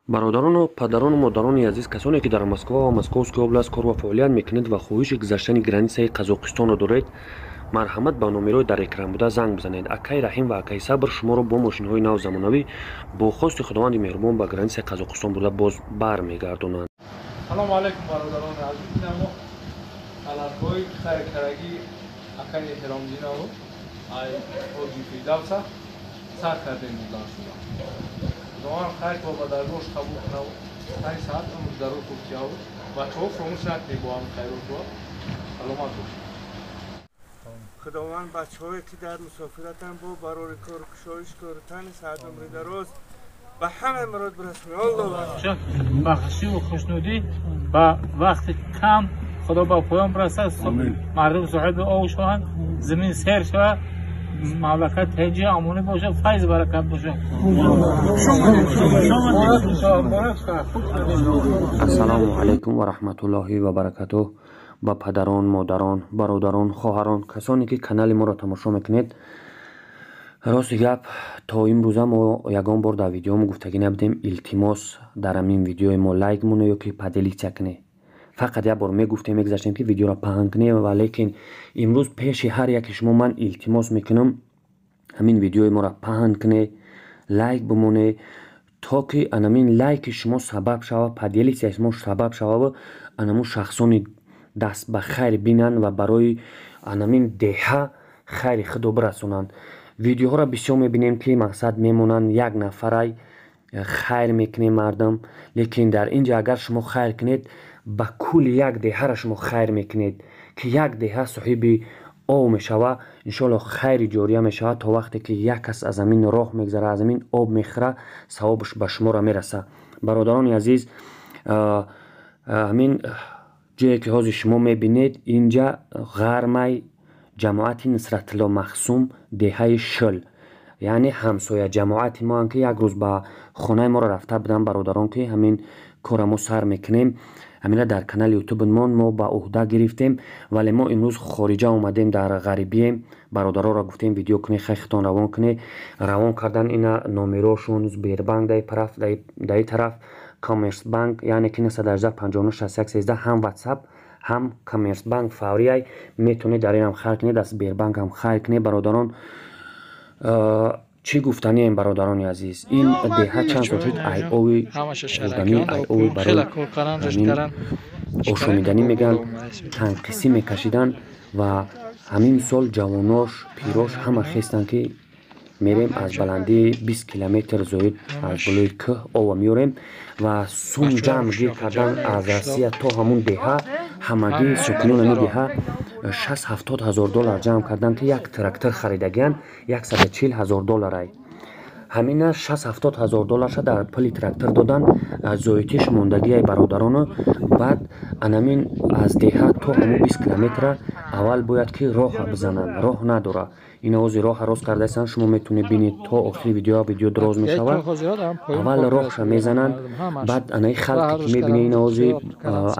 Бародарону падарону модарони азиз, касоне ки дар Москва ва Московская область кор ва фаъолият мекунед ва хоҳиши гузаштани границаи Қазоқистонро доред, марҳамат, ба номерои дар экран буда занг бизанед. Акаи Раҳим ва акаи Сабр шуморо бо мошинҳои нав замонавӣ бо хости Худованди меҳрубон ба границаи Қазоқистон бурда боз бармегардонанд. Салому алайкум, бародарони азиз. Инамо талабҳои хайркарагии акаи Эҳромдинову ай ҳоҷи Фирдавса сар кардем шуда. Худованд хайр ко ба даргоҳш қабул кунаву тани саат умр дарор куфтияву бачаҳо фуромӯш накунед бо ҳами хайротро. Саломат бошед. Худованд бачаҳое ки дар мусофиратан бо барори кор, кушоиш кор, тани саат, умри дароз ба ҳамаи мурод бирасонад. Аллоҳу Бахшиву хушнудӣ ба вақти кам Худо ба поён бирасад, мардум соҳиби ов шаванд, замин сер шавад, мамлакат тинҷи амонӣ бошад, файз баракат бошад. Ассалому алайкум ва раҳматуллоҳи ва баракатуҳ. Ба падарон, модарон, бародарон, хоҳарон, касоне ки канали моро тамошо мекунед, рости гап, то имрӯза мо ягон бор дар видеомо гуфтагӣ набудем: илтимос, дар ҳамин видеои мо лайк монед ё ки поделиться кунед. Фақат як бор мегуфтем, мегузаштем, ки видеоро паҳн кунед. Ва лекин имрӯз пеши ҳар яке шумо ман илтимос мекунам: ҳамин видеои моро паҳн кунед, лайк бимонед, то ки анамин лайки шумо сабаб шава, поделиться шумо сабаб шававу анамун шахсони даст ба хайр бинанд ва барои анамин деҳа хайри худро бирасонанд. Видеоҳоро бисёр мебинем, ки мақсад мемонанд, як нафарай хайр мекунем мардум, лекин дар ин ҷо агар шумо хайр кунед, ба кулли як деҳаро шумо хайр мекунед, ки як деҳа соҳиби ов мешава. Иншоалло, хайри ҷория мешавад. То вақте ки як кас аз ҳамин роҳ мегзара, аз ҳамин об мехӯра, савобаш ба шуморо мераса. Бародарони азиз, ҳамин ҷое ки ҳозир шумо мебинед, инҷа ғармай, ҷамоати Нусратулло Махсум, деҳаи Шул, яъне ҳамсоя ҷамоати моам, ки як рӯз ба хонаи моро рафта будам бародарон, ки ҳамин кора мо сар мекунем, ҳамина дар канали ютубмон мо ба уҳда гирифтем. Вале мо имрӯз хориҷа омадем, дар ғарибием. Бародароро гуфтем, видео кунед, хай хитон равон кунед. Равон кардан ина номерошон: Сбербанк даи тараф, Коммерсбанк, яъне ки 918 59 61 13, ҳам Ватсап, ҳам Коммерсбанк фаврияй. Метавонед дар инам хайр кунед, дар Сбербанкам хайр кунед. Бародарон, чӣ гуфтанием, бародарони азиз? Ин деҳа чанд сол шуд ай ови хӯрданӣ, ай ови барои ошомиданӣ мегӯянд, танқисӣ мекашиданд. Ва ҳамин сол ҷавонош, пирош ҳама хестанд, ки мерем, аз баландии 20 километр зоид аз болои кӯҳ ова меорем. Ва сум ҷамъ гир кардан аз Россия то ҳамун деҳа. Ҳамагӣ сокинони ҳамин деҳа 60-70 ҳазор доллар ҷамъ карданд, ки як трактор харидагиянд, 140 000 долларай. Ҳамина 60-70 ҳазор долларша дар пули трактор додан, зоитиш мондагиай, бародарону. Баъд анамин аз деҳа то ҳамун 20 километра аввал бояд ки роҳа бизананд, роҳ надора. Ин овози роҳа рост кардаистанд, шумо метавонед бинед то охири видео. Видео дроз мешавад. Аввал роҳша мезананд, баъд анаи халқе ки мебинед, ин овози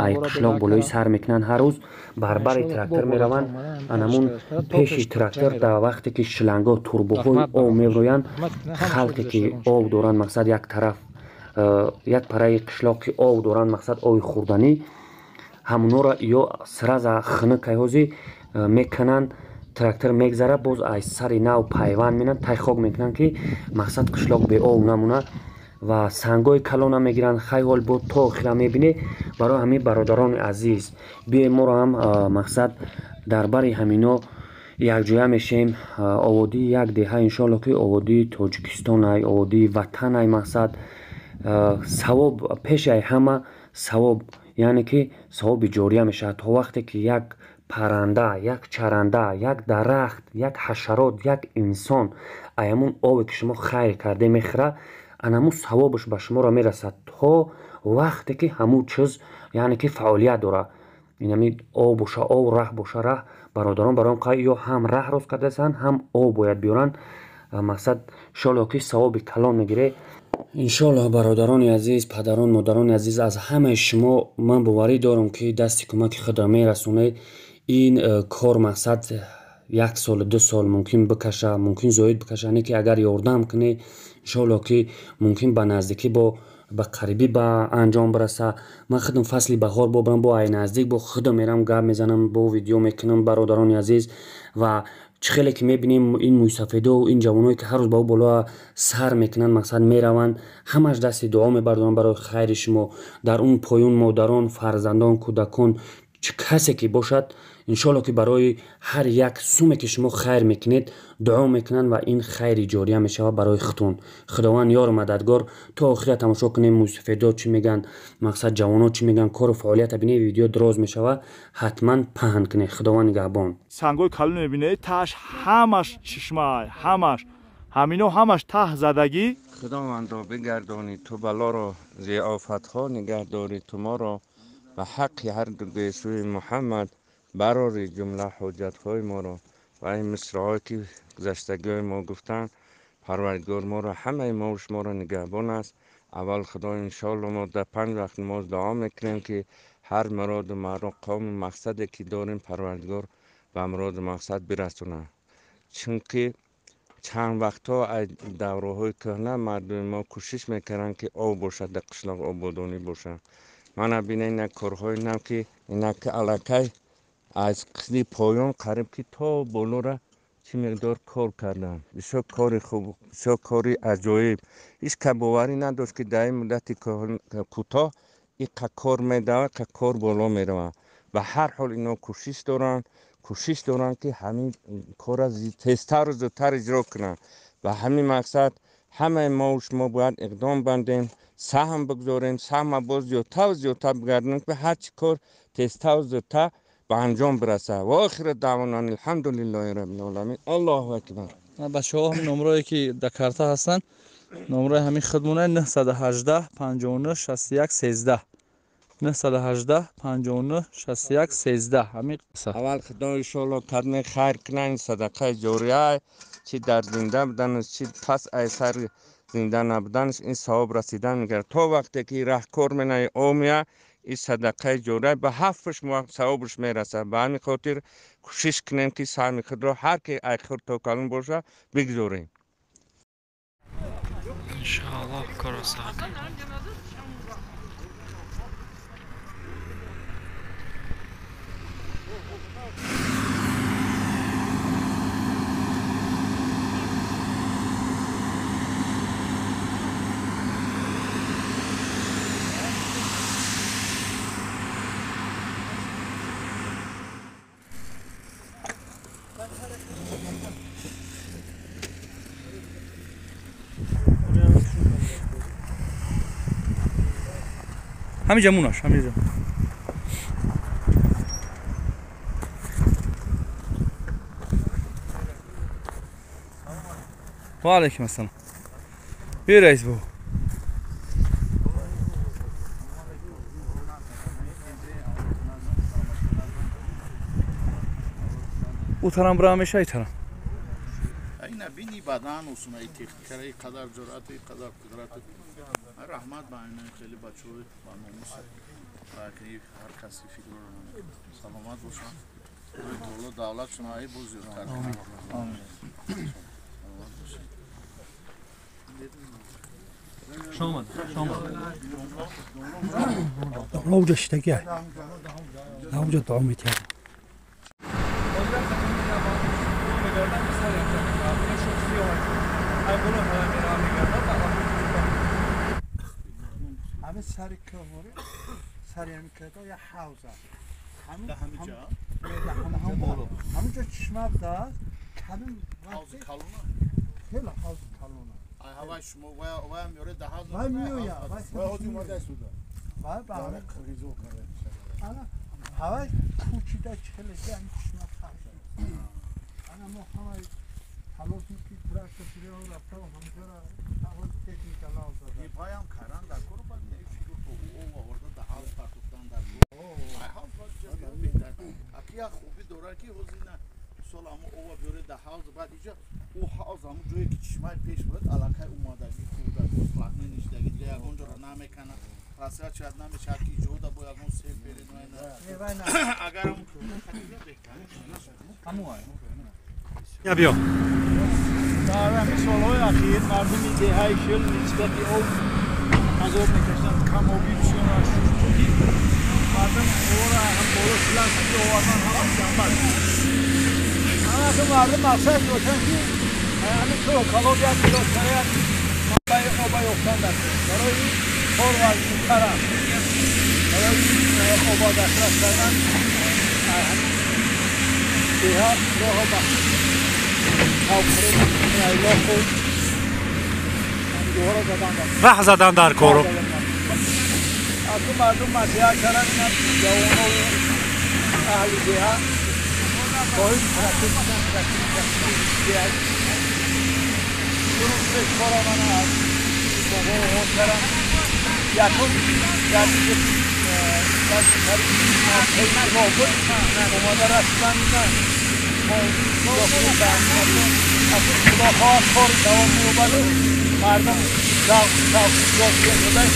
ай қишлоқ болои сар мекунанд, ҳар рӯз барбари трактор мераванд. Анамун пеши трактор дар вақте ки шланго, турбоҳои ов мевроянд, халқе ки ов доранд, мақсад, як тараф, як параи қишлоқ ки ов доранд, мақсад, ови хӯрданӣ, ҳамунҳоро ё сразу хунукай ҳозӣ мекунанд. Трактор мегзара, боз аз сари нав пайванд менанд, тай хок мекунанд, ки мақсад қишлоқ беов намонад. Ва сангҳои калона мегиранд. Хай, ҳол бо то охира мебинед. Барои ҳамин, бародарони азиз, биёем, моро ҳам мақсад дар бари ҳамино якҷоя мешем. Оводии як деҳа, иншоалло, ки оводии Тоҷикистонай, оводии ватанай. Мақсад, савоб пеши ҳама савоб, яъне ки савоби ҷория мешавад. То вақте ки як парранда, як чаранда, як дарахт, як ҳашарот, як инсон ай ҳамун ове ки шумо хайр карде мехӯра, анамун савобаш ба шуморо мерасад, то вақте ки ҳамун чиз, яъне ки фаъолият дорад. Инами ов боша ов, раҳ боша раҳ. Бародарон, барои он ё ҳам раҳ рост кардаистанд, ҳам ов бояд биёранд. Мақсад, иншоалло, ки савоби калон мегиред, иншоалло. Бародарони азиз, падарон, модарони азиз, аз ҳамаи шумо ман боварӣ дорам, ки дасти кӯмаки худро мерасонед. Ин кор, мақсад, як солу 2 сол мумкин бикаша, мумкин зоид бикаша, не ки агар ёрдам кунед, иншоалло, ки мумкин ба наздикӣ бо ба қарибӣ ба анҷом бираса. Ман худам фасли баҳор бобарам, бо ай наздик бо худам мерам, гап мезанам, бо видео мекунам, бародарони азиз. Ва чӣ хеле ки мебинем, ин мӯйсафедо, ин ҷавоное ки ҳар рӯз ба ӯ боло сар мекунанд, мақсад мераванд, ҳамаш дасти дуо мебардоранд барои хайри шумо. Дар он поён модарон, фарзандон, кӯдакон, чӣ касе ки бошад, иншоалло ки барои ҳар як суме ки шумо хайр мекунед, дуо мекунанд ва ин хайри ҷория мешавад барои худтон. Худованд ёру мададгор. То охира тамошо кунем, мӯйсафедо чӣ мегӯянд, мақсад ҷавонон чӣ мегӯянд, кору фаъолията бинед, видео дроз мешавад, ҳатман паҳн кунед. Худованд нигаҳбон. Сангои калон мебинед, тааш ҳамаш чишма, ҳамаш ҳамино ҳамаш таҳ задагӣ. Худовандо, бигардонӣ ту балоро, зи офатҳо нигаҳдорӣ ту моро, ба ҳаққи ҳар ду гесӯи Муҳаммад барори ҷумла ҳоҷатҳои моро. Ва ин мисраҳое ки гузаштагиҳои мо гуфтанд, Парвардигор моро, ҳамаи мо шуморо нигаҳбон аст. Аввал Худо, иншоалло мо дар 5 вақт намоз дуо мекунем, ки ҳар муроду мақому мақсаде ки дорем, Парвардигор ба муроду мақсад бирасонад. Чунки чанд вақтҳо аз давраҳои кӯҳна мардуми мо кӯшиш мекарданд, ки об бошад, дар қишлоқ ободонӣ бошад. Мана бинед, инак корҳои нав, ки инак аллакай аз қисми поён қариб ки то болора чӣ миқдор кор карданд. Бисёр кори хуб, бисёр кори аҷоиб. Ҳеҷ кас боварӣ надошт, ки дар ин муддати кӯтоҳ иқа кор медавад, иқа кор боло меравад. Ба ҳар ҳол ино кӯшиш доранд, ки ҳамин корра тезтару зудтар иҷро кунанд. Ба ҳамин мақсад ҳамаи мо шумо бояд иқдом бандем, саҳм бигзорем, саҳма боз зиёдтару зиёдтар бигардонем, ки ҳарчи кор тезтару зудтар ба анҷом бирасад. Ва охиру даъвона алҳамдулиллоҳи раббил оламин. Аллоҳу акбар. Бачаҳо, ҳамин номрое ки дар карта ҳастанд, номрои ҳамин хидмуна 918 59 61 13, 918 59 61 13, ҳамин. Аввал Худо иншоалло кадме хайр кунанд, садақаи ҷория, чӣ дар зинда буданаш, чӣ пас ай сар зинда набуданаш, ин савоб расидан мегардад. То вақте ки раҳкор менаи омия, ин садақаи ҷория ба ҳафтш савобаш мерасад. Ба ҳамин хотир кӯшиш кунем, ки саҳми худро ҳар ки ай хурд то калон бошад, бигзорем. Иншоаллоҳ, корро сар кардем. Ҳаминҷа мунаш, ҳаминҷа. Ва алайкум ассалом. Бия, раис бо. У тарам бира меша, и тарам. Ина бини бадан усуна, и техникара, и қадар ҷуръату, и қадар қудрату. Раҳмат ба ина хеле бачаҳои ба номус, ки ҳар каси фикрро саломат бошанд. Худои таоло давлатшон ай боз зиёдтар кунад. Саломат бошед. Шомад, шомад. Ловҷа шитагӣ, ловҷа дуо метиҳад. ҳамин сари кӯҳвори, сари ҳамин кӯҳда як ҳавз аст. Ҳаминҷа? Ҳаминҷо чишма будааст. Калон. Ҳавзи калона? Хеле ҳавзи калона. Ай ҳавай шумо вая меёред да ҳавз? Вай меояд. Вай ҳози омада истуда. Вай ба ҳамин қирғизо карда. Ана ҳавай кӯчида чихелеки ҳамин чишма сар шуд. Ана мо ҳамаи талош ки трактор биё рафта ҳамҷора ҳавози техника лав зада. Ипаям каран дар кор, бад фикр то ӯ оварда да ҳавз партофтан дар кор. Ай ҳавз бад ҷа беҳтар. Аки як хубӣ дорад, ки ҳози ина мисол ҳамо ова биёред да ҳавз, баъд иҷа ӯ ҳавз ҳамо ҷое ки чишмаи пеш бурад, аллакай омадагӣ, хурдагӣ, платне ништагӣ, дига ягон ҷоро намеканад, расият шояд намешавад, ки иҷода бо ягон сел беред. Агар беҳтар. Я биё. Дар ҳамин солҳои ахир мардуми деҳаи Шел нисбати об Азоб мекашанд, камобӣ бисёр аст, чунки мардум овора ҳам боло шилан ки овардан ҳама ҷамбат. Ҳамаки мардум мақсад доштанд, ки ҳамин калоб як кило як манбаи оба ёфтан дар барои кор вазминтар аст. Барои оба дастрас кардан деҳа роҳо ба раҳ задан дар кору. Аз мардум маслиҳат кардан, ҷавонову аҳли деҳа соҳиби трактор рӯз пеш кора мана аз бобо оғоз кардам. Якум омада расидан худохоҳ кор давом меёбаду мардум ёд мекунанд.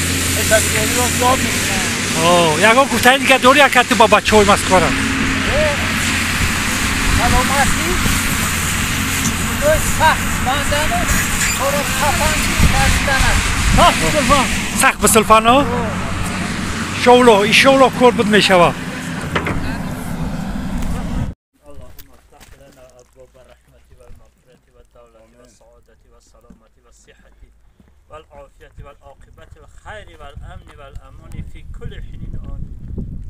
Ягон гуфтаи дигар дорӣ, ака, ту ба бачаҳои Москвара? Саломатӣ, сахт бандану коро хафанги кардан аст. Сахт бисулфано иншоалло, иншоалло кор буд мешавад. والعافية والعاقبة الخير والأمن والأمان في كل حين آن.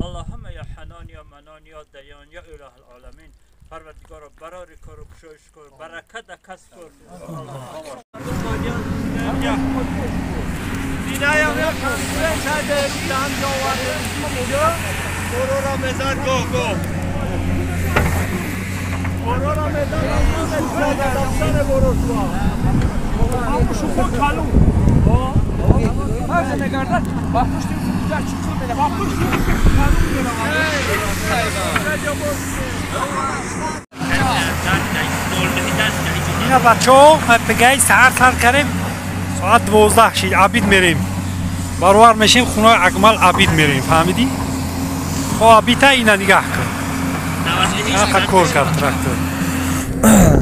اللهم يا حنان يا منان يا ديان يا إله العالمين، پروردگارا برار کار و گشایش کن، برکت کسب کن. اینا بچه پگای سهر سر کردیم، ساعت 12 شد، عبید میریم، برابر میشیم خونه اکمل، عبید میریم، فهمیدی؟ خب عبید اینا نگاه کن، آخر کور کرد تراکتور.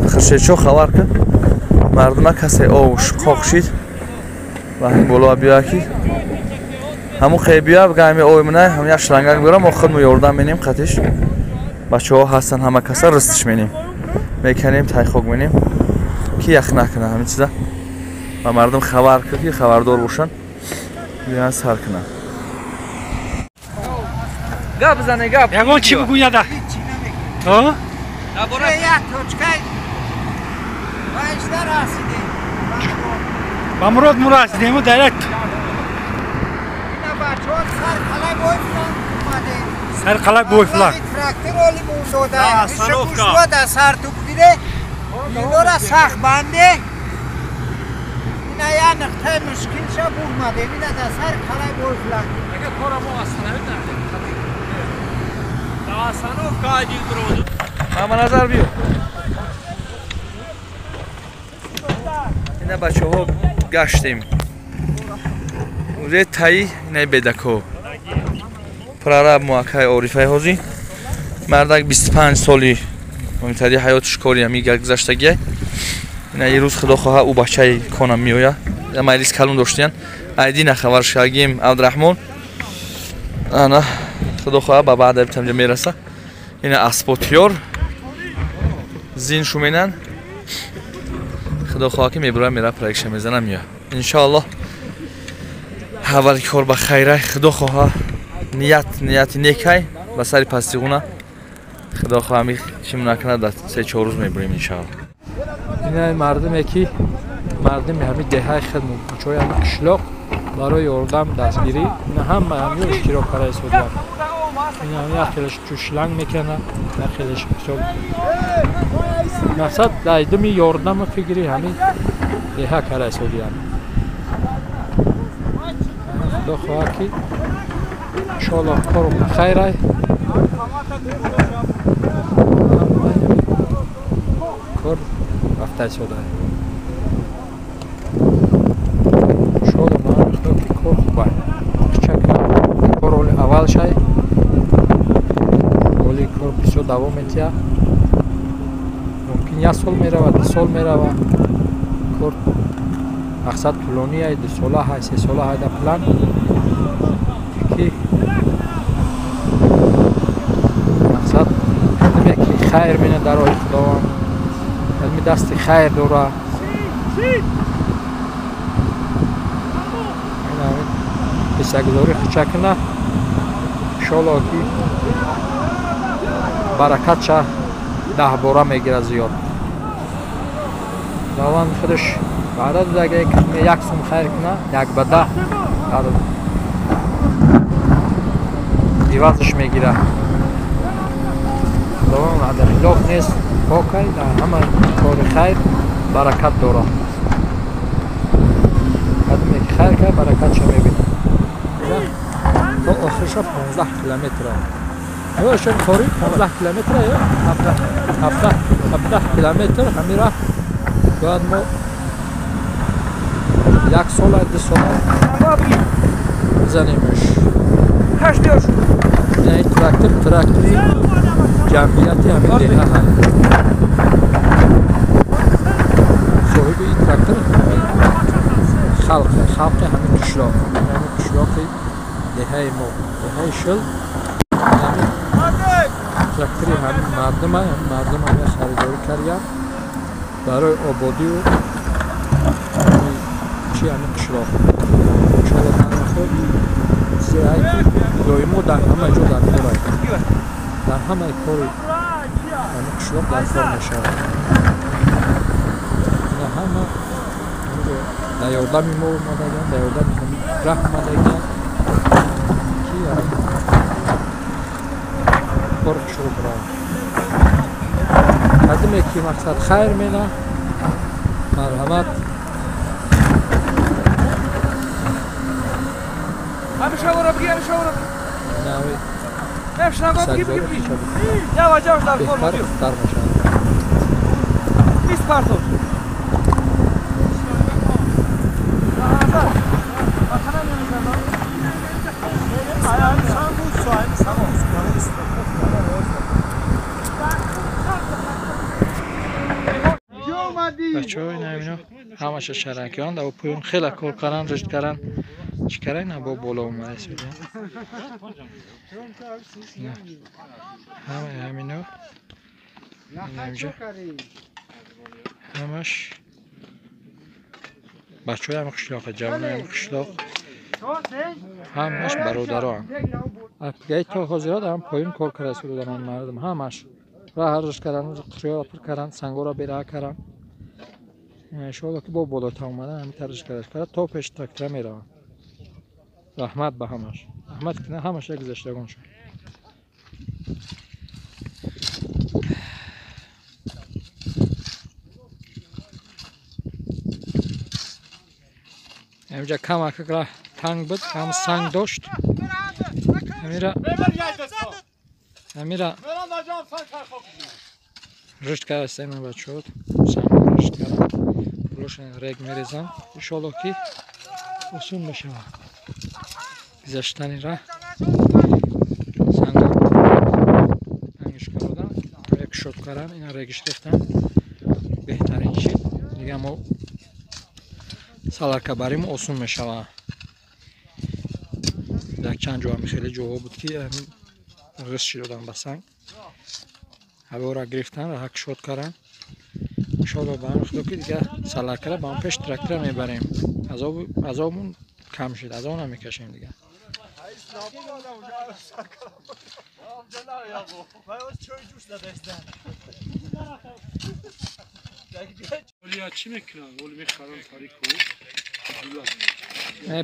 خرشیدچو خبر کن مردم کسی آوش قاق شید و هم بالا بیا کی همون خیلی بیا بگم همین آوی منه هم یک شلنگک بیارم، ما خودمو یاردم مینیم قطیش بچه ها هستن، همه کسا رستش مینیم میکنیم تای خاک مینیم که یخ نکنه همین چیزا و مردم خبر کن که خبردار باشن بیان سر کنن. گپ بزنه گپ. یگان چی بگو یادا؟ ها؟ با مراد مراسیدیم و direct سر قلعه بویفلان تراکتور عالی بود داده سر تو بگیره اینا سخت بنده اینا یه نقطه مشکل شد اومده اینا در سر قلعه بویفلان. اگه کار ما اصلا نمی‌دونم остановка один проводу. Мама назар биё. Ина бачаҳо гаштем. Уре таи инаи бедако. Прораб муаккай Орифай ҳозӣ. Мардак 25 соли мумтади ҳаётиш кори ҳами гузаштагия. Ина ирӯз худо хоҳа ӯ бачаи конам меоя. Я майлис калон доштиян. Айдина хабар шагим Абдурахмон. Ана худо хоҳа ба баъд тамҷа мераса. Ина аспотиёр зин шуменан. Худо хоҳа ки мебурам мера проекша мезанам меоя. Иншоаллоҳ аввали кор ба хайрай, худо хоҳа нияти некай ба сари пастиғуна. Худо хоҳа ҳами чим накунад дар 3-4 рӯз мебурем иншоаллоҳ. Ина мардуме ки мардуми ҳами деҳаи хидмат кӯчаҳои ҳами қишлоқ барои ёрдам дастгирӣ ина ҳама ҳамиё иштирок карда истодианд. Ина як хелеш шланг мекунад, як хелеш мисол мақсад дайдуми ёрдаму фикри ҳами деҳа карда истодианд. Худо хоҳад ки иншоаллоҳ кору бахайрай. Кор рафта истода. Иншоаллоҳ ман мехоҳам ки кор хуб ай. Чака кор оли аввал шай. Оли кор бисёр давом метиҳад. Мумкин як сол меравад, 2 сол меравад. Кор Мақсад тӯлонӣ ай, 2 сола ҳай, 3 сола ҳай дар план ки мақсад кадаме ки хайр мена дар роҳи Худованд, кадами дасти хайр дора. Ҳиссагузорӣ хуча куна, иншоалло ки баракатша 10 бора мегирад зиёд. Худованд худаш ваъда дода, агар як сум хайр куна, 1 ба 10 дар ивазаш мегирад. Худованд ваъда хилоф нест, покай, дар ҳама кори хайр баракат дорад. Кадоме ки хайр кард, баракатша мебинад. То охирша 15 километр. Ё кори 15 километр ё 17 километр ҳамира бояд мо 1 сола 2 сола бизанемш. Ин трактор трактори ҷамъияти ҳамин деҳа ҳаст. Соҳиби ин трактор ҳамин халқи ҳамин қишлоқ, ҳамин қишлоқи деҳаи мо, деҳаи Шил. Ҳамин трактори ҳамин мардума, ҳамин мардум ҳамин харидорӣ карданд барои ободию чи ҳамин қишлоқ. Иншоалло танахо чизе ки доимо дар ҳама ҷо дар кор аст, дар ҳамаи кори ҳамин қишлоқ дар кор мешавад. Ина ҳама дар ёрдами мо омадагианд, дар ёрдами ҳамин раҳ омадагианд ки кор шурӯъ баравад. Кадоме ки мақсад хайр мена, марҳамат. Беҳтар хубтар мешавад. Бачаҳо ина ҳамино ҳамаша шаракиён дар поён хеле кор кардан, рушд кардан, чӣ кардан, ина бо боло омадааст. Ҳамаи ҳамино инҷа ҳамаш бачаҳои ҳамин қишлоқ, ҷавонои ҳамин қишлоқ, ҳамаш бародароам. Апгаи то ҳозира дар ҳам поён кор карда истодаанд мардум, ҳамаш роҳ рушд кардан, қиёро пур кардан, сангоро бераҳа кардан. Иншоалло ки бо болота омадан ҳамин тариш карда то пеш трактора мераванд. Раҳмат ба ҳамаш, раҳмат кина ҳамаш як гузаштагон шуд. Ҳаминҷа камак раҳ танг буд, кам санг дошт. Ҳамира рушд карда ин бачаҳо, санг рушд кардан, пулошон рег мерезам. Иншоалло ки осон мешавад гузаштани раҳ. Санг тангиш кардан, рег шод кардан, ина региш рехтан беҳтарин чиз. Дига мо саларка барим осон мешавад. Дар чанд ҷо ҳам хеле ҷоҳо буд ки ғис шуданд ба санг, ҳавора гирифтан, раҳа кушод кардан. Иншоалло ба ҳамин худо ки дига саларкара ба ҳам пеш трактора мебарем. Азобмон кам шуд, азоб намекашем дига.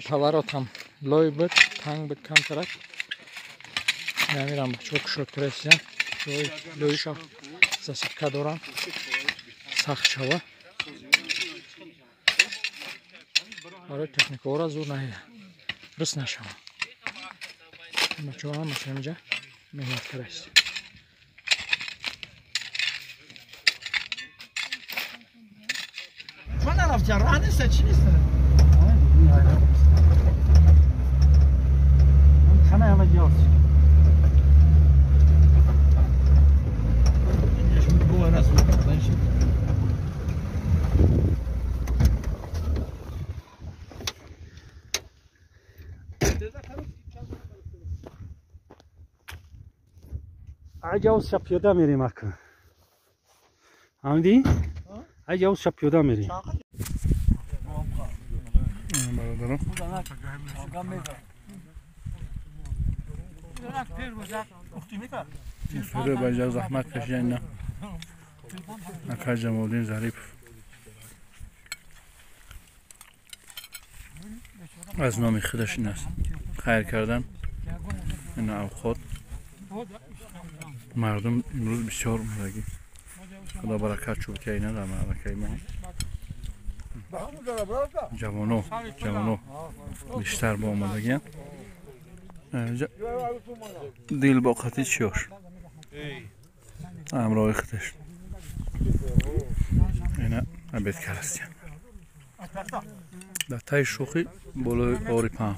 Поворотам лой буд, танг буд камтарак. Намирам бачаҳо кушод карда, лоиша засипка дорам, сахт шава. Барои техникаҳоро зур наҳия, рис нашава. Бачаҳо ҳамаш ҳаминҷа меҳнат кардаст. Аҷа пиёда мерем ака. Фаҳмидӣ? Аҷа пиёда мерем. Бародарон. Сура ба заҳмат кашидан ака Ҷамолиддин Зарипов аз номи худаш ин аст хайр кардан ин авқот мардум имрӯз бисёр омадагӣ. Худо баракат шуд ина дар маъракаи мо. Ҷавоно бештар бо омадагианд. Дил бо қати чиёш ҳамроҳи худаш ина обед кардастиям дар таи шӯхи болои ори паҳн.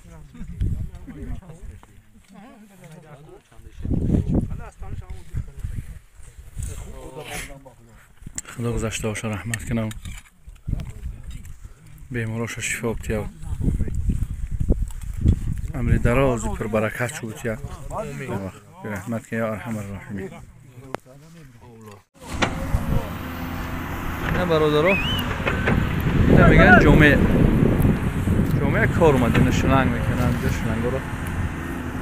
Худо гузаштаҳоша раҳмат кунам, бемороша шифо бтияв, амри дарози пурбаракат шуд бтия. Раҳмат ки ё арҳамар роҳимин. На бародаро, ина мегӯянд ҷомеа. Ҷомеа кор омад, ина шиланг мекунанд, инҷо шилангоро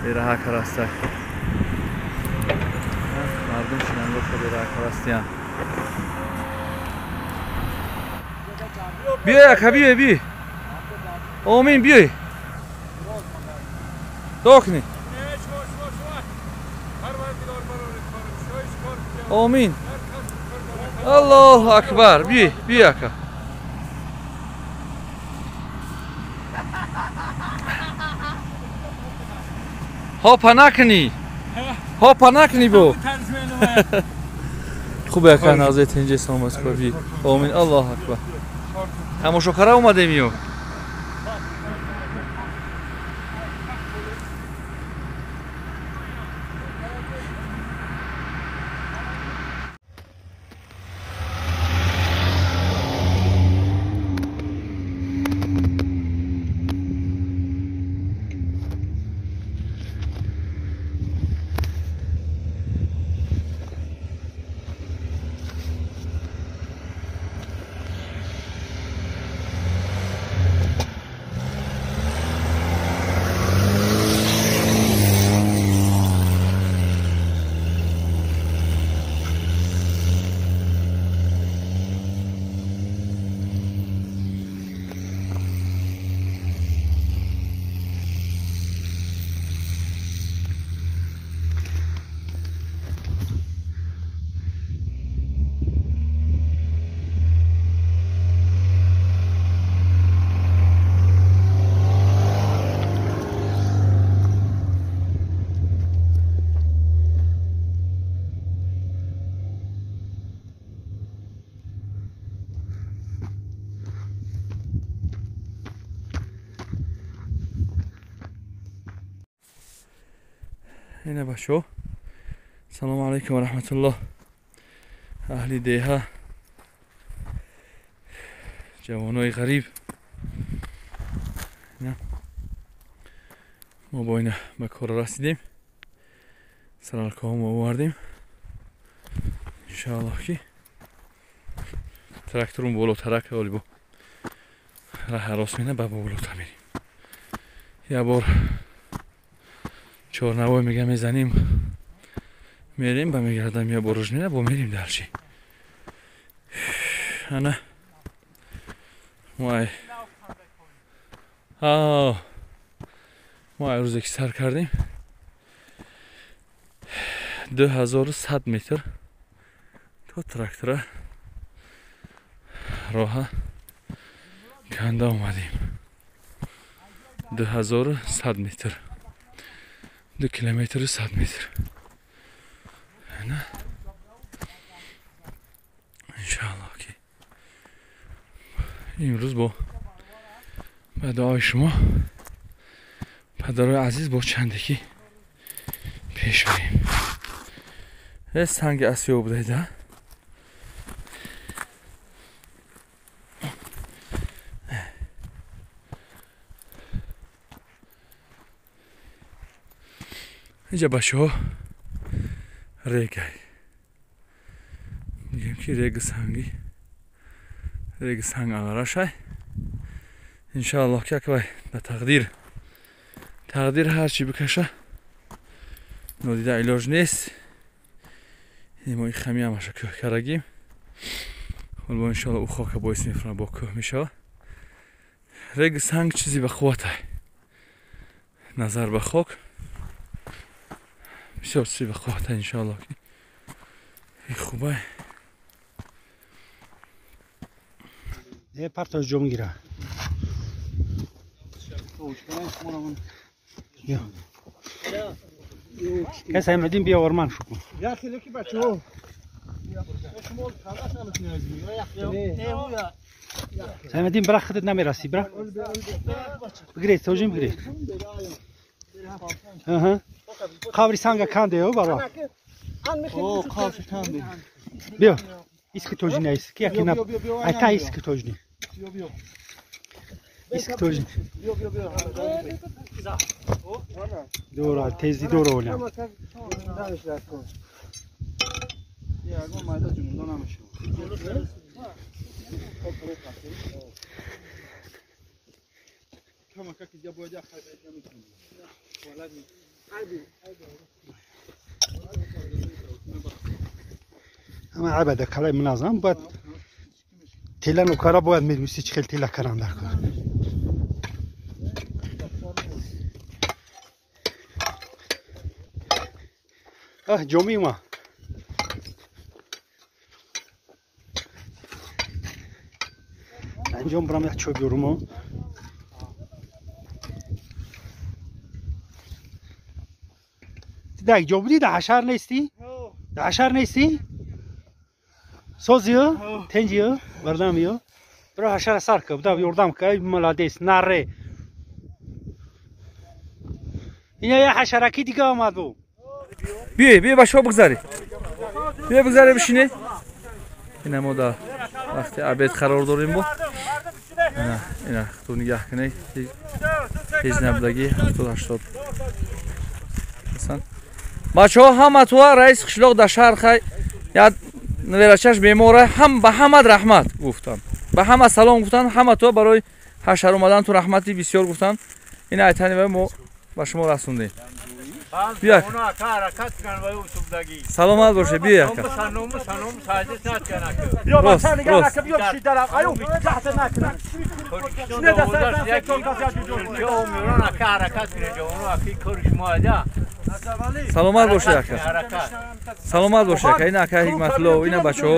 бераҳа кардаста. Мардум шилангошо бераҳа карастиянд. Биёй ака, биёй, биёй. Омин, биёй. Дуо кунед. Омин. Аллоҳу акбар. Биёй, биёй ака. Ҳопа накунӣ. Ҳопа накунӣ бо. Хубе ака, назаи тинҷи саломат кор. Омин. Аллоҳу акбар. Тамошокара омадем ё. Ина бачо, салому алайкум ва раҳматуллоҳ. Аҳли деҳа, ҷавонои ғариб. Мо бо ина ба кор расидем, саралкоҳомо овардем. Иншоаллоҳ ки тракторум болотарак оли бо раҳа рост мена ба болота мерем. Я бор чорнавой мега мезанем, мерем ба мегардам, я боруж мена бо мерем дарчи. Ана мо рӯзе ки сар кардем 2100 метр то трактора роҳа канда омадем. 2100 метр, 2 километр 100 метр. Иншоаллоҳ ки имрӯз бо ба дуои шумо падарои азиз бо чанде ки пеш мерем. Санги асиё будаида. Инҷа бачаҳо регай. Мегӯем ки реги сангӣ, реги санг аларашай. Иншааллоҳ ки аквай ба тақдир, тақдир ҳар чӣ бикаша, нодида илоҷ нест. Мо ин хами ҳамаша кӯҳ карагим. Ҳол бо иншоаллоҳ ӯ хока боис мефурад, бо кӯҳ мешава. Реги санг чизи ба қувватай. Назар ба хок бисёр чизи ба қувватай, иншоаллоҳ ки ин хубай. Партош ҷо мегира. Кас Ҳамиддин биё орман шу кун. Ҳамиддин бира худат намерасӣ бира. Бигиред, тоҷим бигиред. Аҳа. Қабри санга канде ё бара. О, қабри канде. Биё. Иски тоҷини иски яки на. Айта иски тоҷини. Иски тоҷини. Дора, тези дора олям. Ама айбада калай муназам бояд тела нукара бояд медонисти чӣ хел тела кардан дар кор. Аҳ ҷомии ма. Анҷом бурам як чой биёрум. Дар ҷо будӣ, дар ҳашар нестӣ? Дар ҳашар нестӣ? Созиё, тенҷиё, бардамиё. Бро ҳашара сар кар, буда ёрдам кар, молодец, наре. Ина я ҳашараки дига омад бу. Биё, биё бачаҳо бигзаред. Биё бигзаред бишинед. Ина мо дар вақти обед қарор дорем бо. Ина ту нигаҳ кунед. Ҳеҷ набудагӣ 70-80. Бачаҳо ҳама туа раис қишлоқ дар шаҳр хай як наверачаш бемора ҳам ба ҳамад раҳмат гуфтам. Ба ҳама салом гуфтан, ҳама туа барои ҳашар омадан ту раҳмати бисёр гуфтан. Ина айтани ва мо ба шумо расондем. Биё. Саломат бошед, биё ака. Биё бача нигоҳ нака, биё ши дарам. Аю, таҳта накунам. Шуне даста Саломат бошед ака. Саломат бошед ака. Ина ака Ҳикматулло, ина бачаҳо.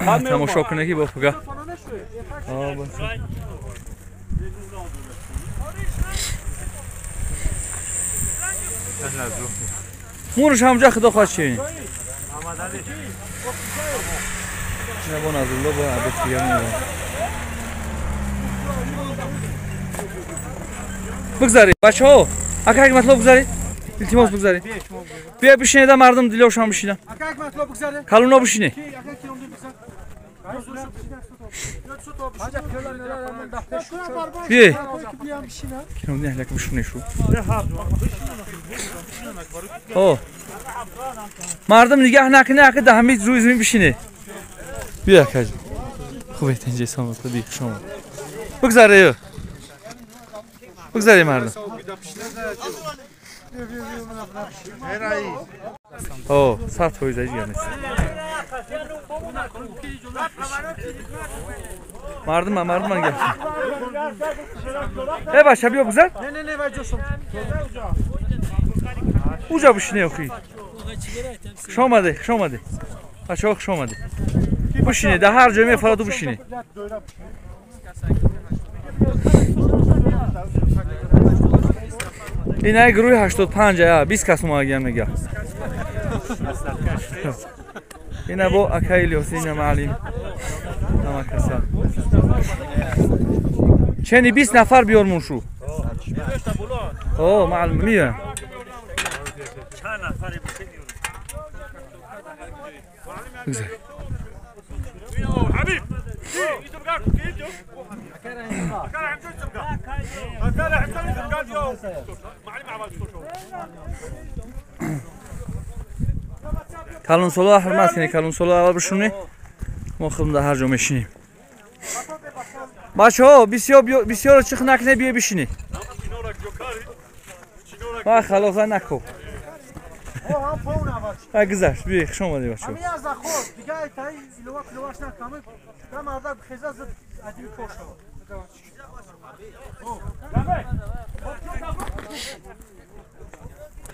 Ина тамошо кунед ки бо пуга. Мурш ҳамҷа худо хоҳад чӣ. Ина бо Назрулло бо обед дига меояд. Бигзаред бачаҳо. Ака Ҳикматулло бигзаред. Илтимос бигзаред. Биё бишинед, мардум дилошон бишинанд. Калуно бишинед. Биё. Кино не, лекин бишинед шу. О. Мардум нигаҳ накунед, ака дар ҳамин рӯи замин бишинед. Биё ака. Хуб инҷа саломат худи хуш омад. Бигзаред. Бигзаред мардум. О, 100% ҳеҷ гап нест. Мардум, мардум нигоҳ. Э бача биё бигзар. Уҷа бишине охи. Хуш омадед, хуш омадед. Бачаҳо хуш омадед. Бишинед, дар ҳар ҷой мефараду бишинед. Ин ай гурӯҳи 85 а 20 кас омадагиам мега. Ина бо акаи Илёс, ина маълим. Ҳама каса. Чени 20 нафар биёрмон шу. О, маълим миёям. Бигзар. Калонсолоа ҳурмат кунед, калонсолоа аввал бишунед, мо худм дар ҳар ҷо мешинем. Бачаҳо бисёро чих накунед, биё бишинед. Ва халоса нако. Ва гузашт, биё хуш омадед бачаҳо.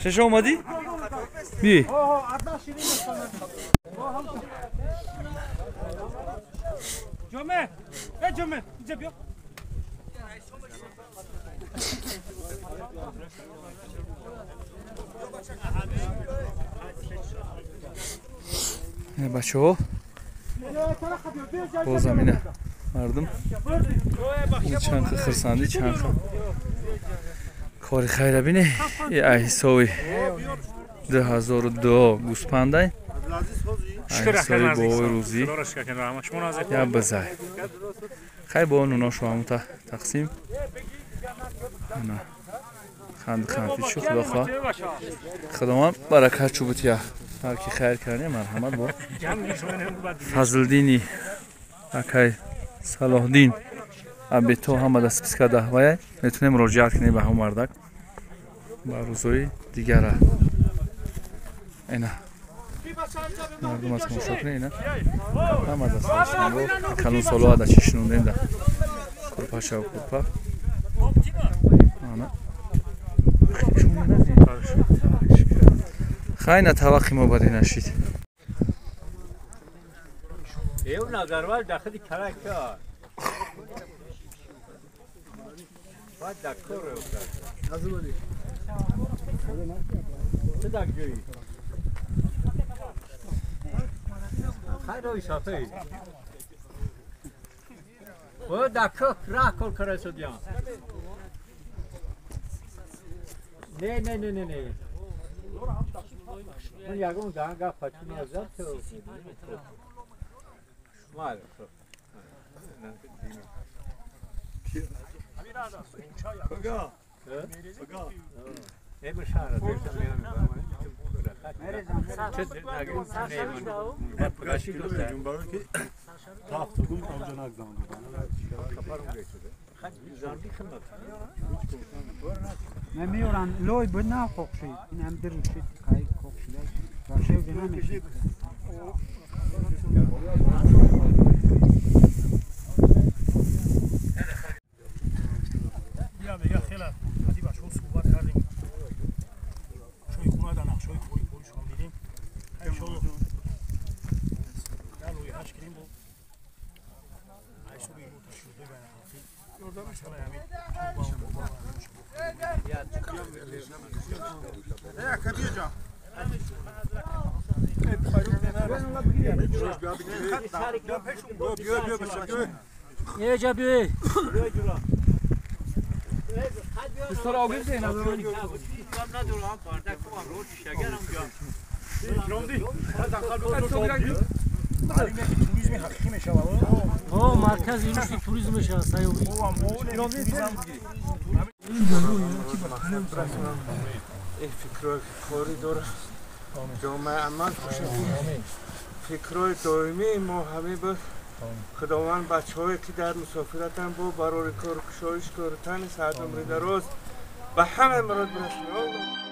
Шаша омадӣ? Биё. Ҷоме, э ҷоме, инҷа биё. Бачаҳо бозам ина мардум чанд хирсандӣ, чанд кори хайра бине. Ҳисоби 2002 гӯспандай, ҳисоби бовои рӯзӣ як бизай. Хай бо нуношо ҳамута тақсим. Ханди ханфи чу худо хоҳ худованд баракат чу бутия. Ҳар ки хайр кардем, марҳамат бо Фазлдини акай Салоҳдин абето ҳама дар списка даҳвая метавонем муроҷиат кунем ба ҳамон мардак ба рӯзҳои дигара. Ина мардум аз тамошо кунед, ина ҳама дасташонро калонсолоа да чӣ шунондем да курпашав курпа. Ана хайна таваққи мо баде нашид. Не, не, не, не, не. من یگون دهنگا پچونی ازاد تو. مال. بگا. بگا. ای مشاره داشتم میام. چه نگم. پگاشی جنبارو که تافتگم آنجا نگذارم. نمیورن لوی بود نه خوشید این هم در شد کای خوشید باشه نمیشه. بیا بیا خیلی از این بچه‌ها صحبت کردیم. شوی خونه در نقشای کوری کوریشون دیدیم. انشالله در روی هش کردیم با حسابی رو تشریح ببینیم. مرکز رشد توریسم میشه سیاحی. فکرهای کاری داره جامعه عمل خوشه. فکرهای دائمی ما همه به خداوند بچه هایی که در مسافرتن با برای کار کشایش کار تن ساعت عمر دراز به همه مراد برسونه.